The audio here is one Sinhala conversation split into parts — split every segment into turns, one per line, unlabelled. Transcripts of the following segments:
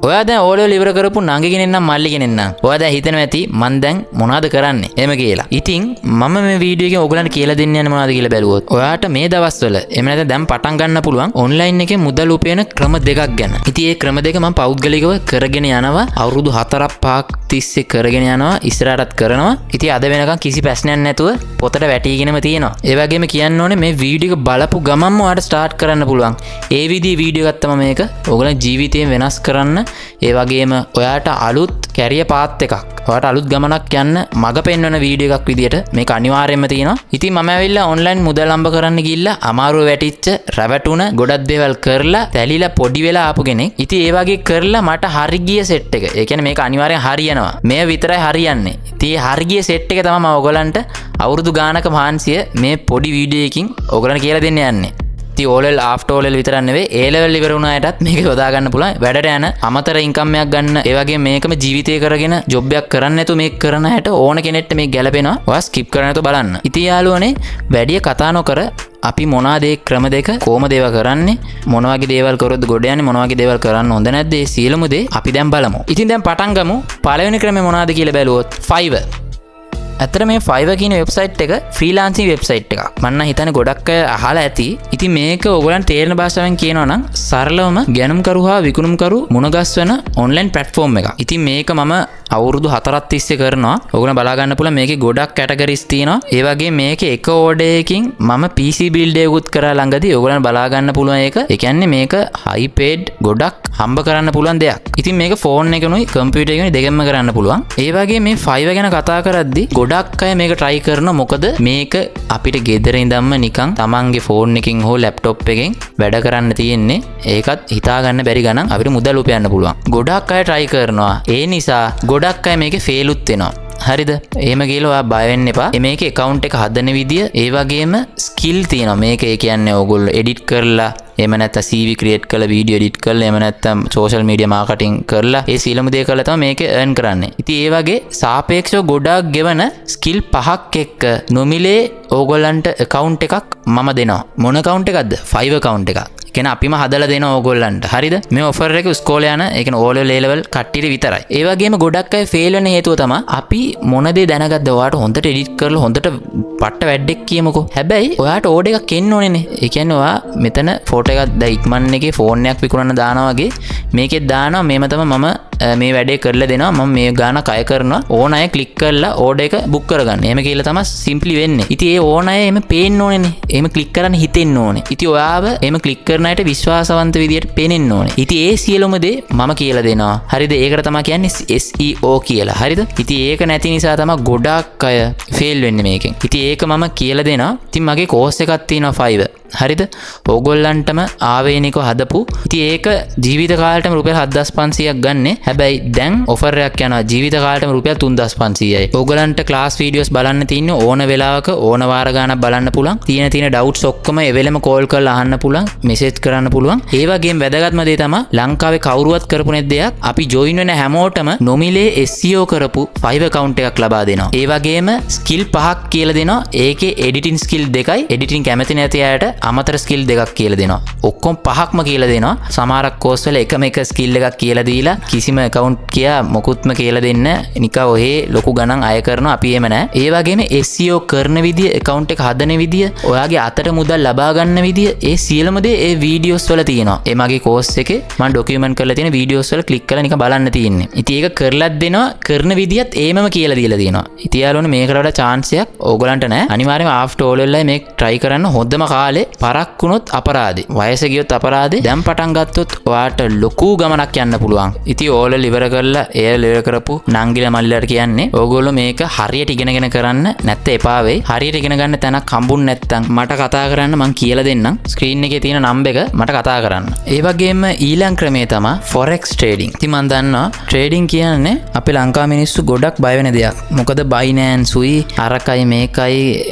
ඔයා දැන් ඕ ලෙවල් ඉවර කරපු නංගි කෙනෙක් නම් මල්ලි කෙනෙක් නම්, ඔයා දැන් හිතනවා ඇති මං දැන් මොනවද කරන්නේ එහෙම කියලා. ඉතින් මම මේ වීඩියෝ එකෙන් ඔයගලන්ට කියලා දෙන්න යන්නේ මොනවද කියලා බැලුවොත්, ඔයාට මේ දවස්වල එහෙම නැත්නම් දැන් පටන් ගන්න පුළුවන් ඔන්ලයින් එකේ මුදල් උපයන ක්‍රම දෙකක් ගැන. ඉතින් ඒ ක්‍රම දෙක මම පෞද්ගලිකව කරගෙන යනවා. අවුරුදු 4ක් 5ක් තිස්සේ කරගෙන යනවා, ඉස්සරහටත් කරනවා. ඉතින් අද වෙනකන් කිසි ප්‍රශ්නයක් නැතුව පොතට වැටීගෙනම තියෙනවා. ඒ වගේම කියන්න ඕනේ, මේ වීඩියෝ එක බලපු ගමන්ම ඔයාට ස්ටාර්ට් කරන්න පුළුවන්. ඒ විදිහේ වීඩියෝ එකක් තමයි මේක. ඔයගලන් ජීවිතයෙන් වෙනස් කරන්න, ඒ වගේම ඔයාට අලුත් කැරියර් පාත් එකක්, ඔයාට අලුත් ගමනක් යන්න මඟ පෙන්වන වීඩියෝ එකක් විදියට මේක අනිවාර්යයෙන්ම තියෙනවා. ඉතින් මම ඇවිල්ලා ඔන්ලයින් මුදල් හම්බ කරන්න ගිහිල්ලා අමාරුව වැටිච්ච, රැවටුණ, ගොඩක් දේවල් කරලා තැලිලා පොඩි වෙලා ආපු කෙනෙක්. ඉතින් ඒ වගේ කරලා මට හරි ගිය සෙට් එක. ඒ කියන්නේ මේක අනිවාර්යෙන් හරියනවා. මෙය විතරයි හරියන්නේ. ඉතින් ඒ හරි ගිය සෙට් එක තමයි මම ඔයගලන්ට අවුරුදු ගානක මහන්සිය මේ පොඩි වීඩියෝ එකකින් ඔයගලන්ට කියලා දෙන්න යන්නේ. ඉතින් O level, after O level විතරක් නෙවෙයි, A level ඉවර වුණ අයටත් මේක යොදා ගන්න පුළුවන්. වැඩට යන අමතර ඉන්කම් එකක් ගන්න, ඒ වගේම මේකම ජීවිතය කරගෙන ජොබ් එකක් කරන්න නැතුව මේක කරන අයට, ඕන කෙනෙක්ට මේක ගැලපෙනවා. ඔයා ස්කිප් කරන්න නැතුව බලන්න. ඉතින් යාළුවනේ, වැඩි කතා නොකර අපි මොනවාද ඒ ක්‍රම දෙක, කොහොමද ඒවා කරන්නේ, මොන වගේ දේවල් කරොත් ගොඩ යන්නේ, මොන වගේ දේවල් කරන්න හොඳ නැද්ද, ඒ සියලුම දේ අපි දැන් බලමු. ඉතින් දැන් පටන් ගමු. පළවෙනි ක්‍රමය මොනවද කියලා බැලුවොත්, Fiverr. ඇත්තට මේ Fiverr කියන වෙබ්සයිට් එක ෆ්‍රීලාන්සිං වෙබ්සයිට් එකක්. මම නම් හිතන්නේ ගොඩක් අය අහලා ඇති. ඉතින් මේක ඔයගොල්ලන් තේරෙන භාෂාවෙන් කියනවා නම්, සරලවම ගැනුම්කරු හා විකුණුම්කරු මුණගස්වන ඔන්ලයින් ප්ලැට්ෆෝම් එකක්. ඉතින් මේක මම අවුරුදු 4ක් තිස්සේ කරනවා. ඔයගොල්ලන් බලා ගන්න පුළුවන් මේකේ ගොඩක් කැටගරිස් තියෙනවා. ඒ වගේම මේකේ එක ඕඩර් එකකින් මම PC build එකකුත් කරා ළඟදී. ඔයගොල්ලන් බලා ගන්න පුළුවන් ඒක. ඒ කියන්නේ මේක හයි පේඩ්, ගොඩක් හම්බ කරන්න පුළුවන් දෙයක්. ඉතින් මේක ෆෝන් එකනුයි කම්පියුටර් එකනුයි දෙකෙන්ම කරන්න පුළුවන්. ඒ වගේ මේ Fiverr ගැන කතා කරද්දි ගොඩක් අය මේක try කරනවා, මොකද මේක අපිට ගෙදර ඉඳන්ම නිකන් තමන්ගේ ෆෝන් එකකින් හෝ ලැප්ටොප් එකෙන් වැඩ කරන්න තියෙන්නේ. ඒකත් හිතා ගන්න බැරි ගණන් අපිට මුදල් උපයන්න පුළුවන්. ගොඩක් අය try කරනවා. ඒ නිසා ගොඩක් අය මේකේ ෆේලුත් වෙනවා. හරිද? එහෙම කියලා ඔයා බය වෙන්න එපා. මේකේ ඇකවුන්ට් එක හදන විදිය, ඒ වගේම ස්කිල් තියෙනවා. මේක ඒ කියන්නේ ඔයගොල්ලෝ එඩිට් කරලා, එහෙම නැත්නම් CV create කරලා, වීඩියෝ එඩිට් කරලා, එහෙම නැත්නම් සෝෂල් මීඩියා මාකටිං කරලා, ඒ සියලුම දේ කරලා තමයි මේක earn කරන්නේ. ඉතින් ඒ වගේ සාපේක්ෂව ගොඩාක් ගෙවන ස්කිල් පහක් එක්ක නොමිලේ ඕගොල්ලන්ට ඇකවුන්ට් එකක් මම දෙනවා. මොන ඇකවුන්ට් එකක්ද? Fiverr account එකක්. ඒ කියන්නේ අපිම හදලා දෙනවා ඕගොල්ලන්ට. හරිද? මේ ඔෆර් එක ඉස්කෝලේ යන, ඒ කියන්නේ O level, A level කට්ටියට විතරයි. ඒ වගේම ගොඩක් අය ෆේල් වෙන හේතුව තමයි අපි මොන දේ දැනගත්ද? ඔයාට හොඳට එඩිට් කරලා හොඳට පට්ට වැඩක් කියමුකෝ. හැබැයි ඔයාට ඕඩර් එකක් එන්න ඕනේනේ. ඒ කියන්නේ ඔයා මෙතන ෆෝටෝ එකක් දැන් ඉක්මන් එකේ ෆෝන් එකක් විකුණන්න දානවා වගේ මේකෙත් දානවා, මේම තමයි මම මේ වැඩේ කරලා දෙනවා, මම මේ ගාන අය කරනවා, ඕන අය ක්ලික් කරලා ඕඩර් එක බුක් කරගන්න. එහෙම කියලා තමයි සිම්ප්ලි වෙන්නේ. ඉතින් ඒ ඕන අය එහෙම පේන්න ඕනේනේ. එහෙම ක්ලික් කරන්න හිතෙන්න ඕනේ. ඉතින් ඔයාව එහෙම ක්ලික් කරන අයට විශ්වාසවන්ත විදියට පේනෙන්න ඕනේ. ඉතින් ඒ සියලුම දේ මම කියලා දෙනවා. හරිද? ඒකට තමයි කියන්නේ SEO කියලා. හරිද? ඉතින් ඒක නැති නිසා තමයි ගොඩාක් අය ෆේල් වෙන්නේ මේකෙන්. ඉතින් ඒක මම කියලා දෙනවා. ඉතින් මගේ කෝස් එකක් තියෙනවා Fiverr. හරිද? ඕගොල්ලන්ටම ආවේනිකව හදපු. ඉතින් ඒක ජීවිත කාලෙටම රුපියල් 7500ක් ගන්නෙ. හැබැයි දැන් ඔෆර් එකක් යනවා, ජීවිත කාලෙටම රුපියල් 3500යි. ඕගොල්ලන්ට ක්ලාස් වීඩියෝස් බලන්න තියෙන්නේ. ඕන වෙලාවක ඕන වාර ගානක් බලන්න පුළුවන්. තියෙන තියෙන ඩවුට්ස් ඔක්කොම ඒ වෙලෙම කෝල් කරලා අහන්න පුළුවන්, මෙසේජ් කරන්න පුළුවන්. ඒ වගේම වැදගත්ම දේ තමයි, ලංකාවේ කවුරුවත් කරපු නැති දෙයක්, අපි ජොයින් වෙන හැමෝටම නොමිලේ SEO කරපු Fiverr account එකක් ලබා දෙනවා. ඒ වගේම ස්කිල් පහක් කියලා දෙනවා. ඒකේ එඩිටින් ස්කිල් දෙකයි, එඩිටින් කැමති නැති අයට අමතර ස්කිල් දෙකක් කියලා දෙනවා. ඔක්කොම පහක්ම කියලා දෙනවා. සමහරක් කෝස් වල එකම එක ස්කිල් එකක් කියලා දීලා කිසිම ඇකවුන්ට් කියා මොකුත්ම කියලා දෙන්න නිකන් ඔහේ ලොකු ගණන් අය කරනවා. අපි එහෙම නෑ. ඒ වගේම SEO කරන විදිය, ඇකවුන්ට් එක හදන විදිය, ඔයාගේ අතට මුදල් ලබා ගන්න විදිය, ඒ සියලුම දේ ඒ වීඩියෝස් වල තියෙනවා. ඒ මගේ කෝස් එකේ මම ඩොකියුමන්ට් කරලා තියෙන වීඩියෝස් වල ක්ලික් කරලා නිකන් බලන්න තියෙන්නේ. ඉතින් ඒක කරලත් දෙනවා, කරන විදියත් ඒමම කියලා දීලා තියෙනවා. ඉතින් යාළුවනේ, මේකට වඩා චාන්ස් එකක් ඕගොල්ලන්ට නෑ. අනිවාර්යයෙන්ම ආෆ්ටර් ඕ ලෙවල් එකයි මේක try කරන්න හොඳම කාලේ. පරක් වුණොත් අපරාධේ. වයස ගියොත් අපරාධේ. දැන් පටන් ගත්තොත් ඔයාට ලොකු ගමනක් යන්න පුළුවන්. ඉතින් ඕ ලෙවල් ඉවර කරලා ඒ ලෙවල් ඉවර කරපු නංගිලා මල්ලිලාට කියන්නේ, ඕගොල්ලෝ මේක හරියට ඉගෙනගෙන කරන්න, නැත්නම් එපා වෙයි. හරියට ඉගෙන ගන්න තැනක් හම්බුන් නැත්නම් මට කතා කරන්න, මං කියලා දෙන්නම්. ස්ක්‍රීන් එකේ තියෙන නම්බර් එක මට කතා කරන්න. ඒ වගේම ඊළඟ ක්‍රමය තමයි ෆොරෙක්ස් ට්‍රේඩින්. ඉතින් මං දන්නවා ට්‍රේඩින් කියන්නේ අපේ ලංකා මිනිස්සු ගොඩක් බය වෙන දෙයක්. මොකද බයිනෑන්ස් උයි අරකයි මේකයි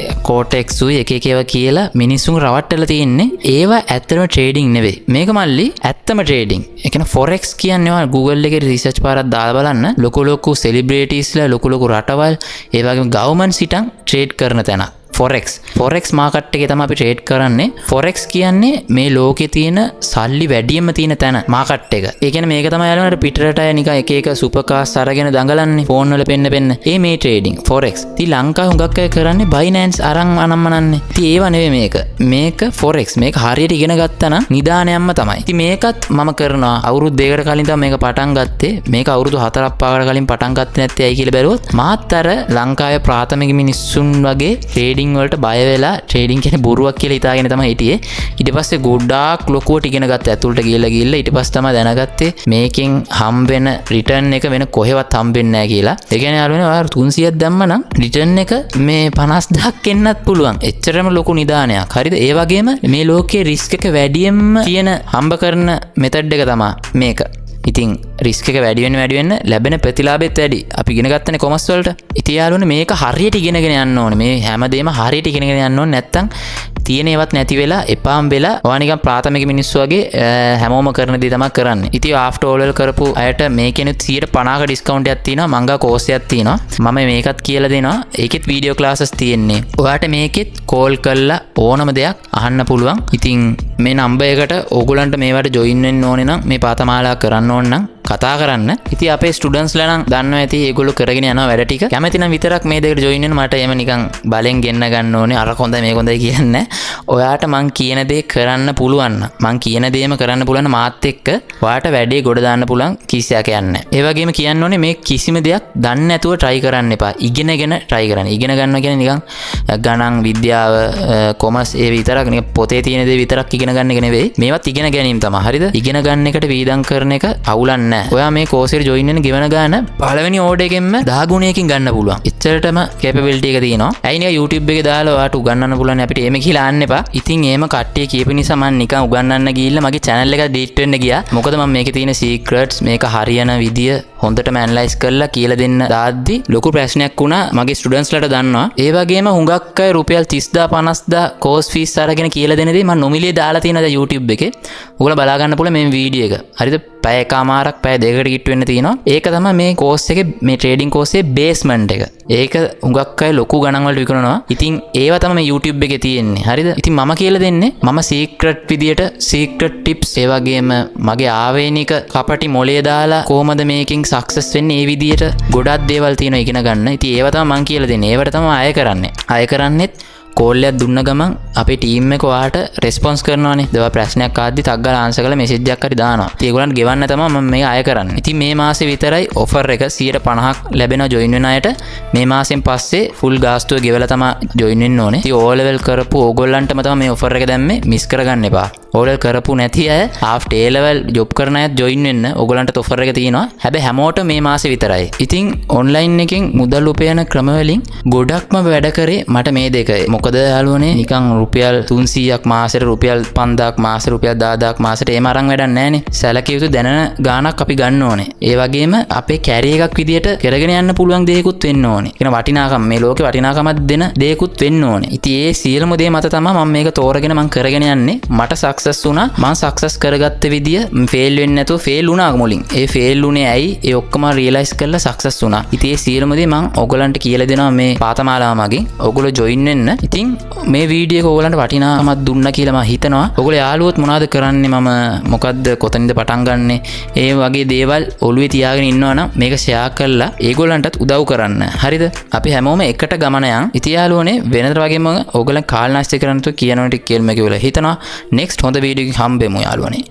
කෝටෙක්ස් උයි එක එක ඒවා කියලා මිනිස්සුන් රවට්ටලා තියෙන්නේ. ඒවා ඇත්තටම ට්‍රේඩින් නෙවෙයි. මේක මල්ලි ඇත්තම ට්‍රේඩින්. ඒ කියන්නේ ෆොරෙක්ස් කියන්නේ ඔයා Google එකේ රිසර්ච් පාරක් දාලා බලන්න, ලොකු ලොකු සෙලිබ්‍රිටිස්ලා, ලොකු ලොකු රටවල්, ඒ වගේම ගවර්න්මන්ට් සිටන් ට්‍රේඩ් කරන තැනක්. ෆොරෙක්ස්. ෆොරෙක්ස් මාකට් එකේ තමයි අපි ට්‍රේඩ් කරන්නේ. ෆොරෙක්ස් කියන්නේ මේ ලෝකේ තියෙන සල්ලි වැඩියෙන්ම තියෙන තැන, මාකට් එක. ඒ කියන්නේ මේක තමයි යාළුවනේ පිටරට අය නිකන් එක එක සුපර් කාස් අරගෙන දඟලන්නේ ෆෝන් වල පෙන්න පෙන්න. ඒ මේ ට්‍රේඩින් ෆොරෙක්ස්. ඉතින් ලංකාවේ හුඟක් අය කරන්නේ බයිනෑන්ස් අරන් අනම්මනන්නේ. ඉතින් ඒව නෙවෙයි මේක. මේක ෆොරෙක්ස්. මේක හරියට ඉගෙන ගත්තා නම් නිදානයක්ම තමයි. ඉතින් මේකත් මම කරනවා. අවුරුදු 2කට කලින් තමයි මේක පටන් ගත්තේ. මේක අවුරුදු 4ක් 5කට කලින් පටන් ගත්තේ නැත්තේ ඇයි කියලා බැලුවොත්, මාත් අර ලංකාවේ ප්‍රාථමික මිනිස්සුන් වගේ ට්‍රේඩින් වලට බය වෙලා, ට්‍රේඩින් කියන්නේ බොරුවක් කියලා හිතාගෙන තමයි හිටියේ. ඊට පස්සේ ගොඩාක් ලොකුවට ඉගෙන ගත්තා ඇතුළට ගිහලා ගිහලා. ඊට පස්සේ තමයි දැනගත්තේ මේකෙන් හම්බ වෙන රිටර්න් එක වෙන කොහෙවත් හම්බෙන්නේ නැහැ කියලා. ඒ කියන්නේ යාළුවනේ, ඔයා 300ක් දැම්ම නම් රිටර්න් එක මේ 50,000ක් එන්නත් පුළුවන්. එච්චරම ලොකු නිදානයක්. හරිද? ඒ වගේම මේ ලෝකයේ රිස්ක් එක වැඩියෙන්ම තියෙන හම්බ කරන මෙතඩ් එක තමයි මේක. ඉතින් රිස්ක් එක වැඩි වෙන්න වැඩි වෙන්න ලැබෙන ප්‍රතිලාභෙත් වැඩි. අපි ඉගෙන ගත්තනේ කොමර්ස් වලට. ඉතින් යාළුවනේ, මේක හරියට ඉගෙනගෙන යන්න ඕනේ. මේ හැමදේම හරියට ඉගෙනගෙන යන්න ඕනේ. නැත්තම් තියෙන ඒවත් නැති වෙලා, එපාම වෙලා, ඔයා නිකන් ප්‍රාථමික මිනිස්සු වගේ හැමෝම කරන දේ තමයි කරන්නේ. ඉතින් ආෆ්ටර් ඕ ලෙවල් කරපු අයට මේකෙනුත් 50%ක ඩිස්කවුන්ට් එකක් තියෙනවා. මං ගාව කෝස් එකක් තියෙනවා. මම මේකත් කියලා දෙනවා. ඒකෙත් වීඩියෝ ක්ලාසස් තියෙන්නේ. ඔයාට මේකෙත් කෝල් කරලා ඕනම දෙයක් අහන්න පුළුවන්. ඉතින් මේ නම්බර් එකට ඕගොල්ලන්ට මේවට ජොයින් වෙන්න ඕනේ නම්, මේ පාඨමාලා කරන්න ඕන නම් කතා කරන්න. ඉතින් අපේ ස්ටුඩන්ට්ස්ලා නම් දන්නවා ඇති, ඒගොල්ලෝ කරගෙන යනවා වැඩ ටික. කැමති නම් විතරක් මේ දෙකට ජොයින් වෙන්න. මට එහෙම නිකන් බලෙන් ගෙන්න ගන්න ඕනේ, අර හොඳයි මේක හොඳයි කියන්නේ. ඔයාට මං කියන දේ කරන්න පුළුවන් නම්, මං කියන දේම කරන්න පුළුවන් නම්, මාත් එක්ක ඔයාට වැඩේ ගොඩ දාන්න පුළුවන්, කිසියක් යන්නේ. ඒ වගේම කියන්න ඕනේ, මේ කිසිම දෙයක් දන්නේ නැතුව try කරන්න එපා. ඉගෙනගෙන try කරන්න. ඉගෙන ගන්නවා කියන්නේ නිකන් ගණන් විද්‍යාව, කොමර්ස් ඒ විතරක්, නිකන් පොතේ තියෙන දේ විතරක් ඉගෙන ගන්න එක නෙවෙයි. මේවත් ඉගෙන ගැනීම තමයි. හරිද? ඉගෙන ගන්න එකට වියදම් කරන එක අවුලක් නෑ. ඔයා මේ කෝස් එකට ජොයින් වෙන ගෙවන ගාන පළවෙනි ඕඩර් එකෙන්ම 10 ගුණයකින් ගන්න පුළුවන්. එච්චරටම කැපබිලිටි එක තියෙනවා. ඇයි නිකන් YouTube එකේ දාලා ඔයාට උගන්වන්න පුළුවන් අපිට එහෙම කියලා අහන්න එපා. ඉතින් එහෙම කට්ටිය කියපු නිසා මං නිකන් උගන්වන්න ගිහිල්ලා මගේ channel එක ඩිලීට් වෙන්න ගියා. මොකද මම මේකේ තියෙන සීක්‍රට්ස්, මේක හරියන විදිය හොඳටම ඇනලයිස් කරලා කියලා දෙන්න දාද්දි ලොකු ප්‍රශ්නයක් වුණා මගේ ස්ටුඩන්ට්ස්ලාට දන්නවා. ඒ වගේම හුඟක් අය රුපියල් 30,000 50,000 කෝස් ෆීස් අරගෙන කියලා දෙන දේ මං නොමිලේ දාලා තියෙනවා දැන් YouTube එකේ. ඔයගොල්ලෝ බලා ගන්න පුළුවන් මේ වීඩියෝ එක. හරිද? පැය එකමාරක්, පැය 2කට කිට්ටු වෙන්න තියෙනවා. ඒක තමයි මේ කෝස් එකේ, මේ ට්‍රේඩින් කෝස් එකේ බේස්මන්ට් එක. ඒක හුඟක් අය ලොකු ගණන් වලට විකුණනවා. ඉතින් ඒවා තමයි මේ YouTube එකේ තියෙන්නේ. හරිද? ඉතින් මම කියලා දෙන්නේ මම සීක්‍රට් විදියට, සීක්‍රට් ටිප්ස්, ඒ වගේම මගේ ආවේනික කපටි මොලේ දාලා කොහොමද මේකෙන් සක්සස් වෙන්නේ, ඒ විදියට ගොඩක් දේවල් තියෙනවා ඉගෙන ගන්න. ඉතින් ඒවා තමයි මං කියලා දෙන්නේ. ඒවට තමයි අය කරන්නේ. අය කරන්නෙත් කෝල් එකක් දුන්න ගමන් අපේ ටීම් එක ඔයාට රෙස්පොන්ස් කරනවානේ. දව ප්‍රශ්නයක් ආද්දි ටක් ගාලා ආන්සර් කරලා මෙසේජ් එකක් හරි දානවා. ඉතින් ඒගොල්ලන්ට ගෙවන්න තමයි මම මේක අය කරන්නේ. ඉතින් මේ මාසේ විතරයි ඔෆර් එක 50%ක් ලැබෙනවා ජොයින් වෙන අයට. මේ මාසෙන් පස්සේ ෆුල් ගාස්තුව ගෙවලා තමයි ජොයින් වෙන්න ඕනේ. ඉතින් ඕ ලෙවල් කරපු ඕගොල්ලන්ටම තමයි මේ ඔෆර් එක දැම්මේ. මිස් කරගන්න එපා. ඕ ලෙවල් කරපු නැති අය, ආෆ්ටර් ඒ ලෙවල් ජොබ් කරන අයත් ජොයින් වෙන්න. ඕගොල්ලන්ට ඔෆර් එක තියෙනවා. හැබැයි හැමෝටම මේ මාසේ විතරයි. ඉතින් ඔන්ලයින් එකෙන් මුදල් උපයන ක්‍රම වලින් ගොඩක්ම වැඩ කරේ මට මේ දෙක. මොකද යාළුවනේ, නිකන් රුපියල් 300ක් මාසෙට, රුපියල් 5000ක් මාසෙට, රුපියල් 10,000ක් මාසෙට එහෙම අරන් වැඩක් නැහනේ. සැලකිය යුතු දැනෙන ගාණක් අපි ගන්න ඕනේ. ඒ වගේම අපේ කැරියර් එකක් විදියට කරගෙන යන්න පුළුවන් දෙයක්ත් වෙන්න ඕනේ. කියන වටිනාකම, මේ ලෝකේ වටිනාකමක් දෙන දෙයක්ත් වෙන්න ඕනේ. ඉතින් ඒ සියලුම දේ මත තමයි මම මේක තෝරගෙන මං කරගෙන යන්නේ. මට සක්සස් වුණා. මං සක්සස් කරගත්ත විදිය, ෆේල් වෙන්නේ නැතුව, ෆේල් වුණා මුලින්. ඒ ෆේල් වුණේ ඇයි? ඒ ඔක්කොම රියලයිස් කරලා සක්සස් වුණා. ඉතින් ඒ සියලුම දේ මං ඔයගොල්ලන්ට කියලා දෙනවා මේ පාඨමාලාව මගින්. ඔයගොල්ලෝ ජොයින් වෙන්න. ඉතින් මේ වීඩියෝ එක ඔයගොල්ලන්ට වටිනාකමක් දුන්නා කියලා මම හිතනවා. ඔයගොල්ලෝ යාළුවොත් මොනවද කරන්නේ, මම මොකද්ද, කොතනින්ද පටන් ගන්නෙ, ඒ වගේ දේවල් ඔළුවේ තියාගෙන ඉන්නවා නම් මේක ෂෙයා කරලා ඒගොල්ලන්ටත් උදව් කරන්න. හරිද? අපි හැමෝම එකට ගමන යන්. ඉතින් යාළුවනේ, වෙනදට වගේම ඔයගොල්ලන් කාල නාස්ති කරන්න නැතුව කියනවා ටික කියලා කියලා හිතනවා. නෙක්ස්ට් හොඳ වීඩියෝ එකකින් හම්බෙමු යාළුවනේ.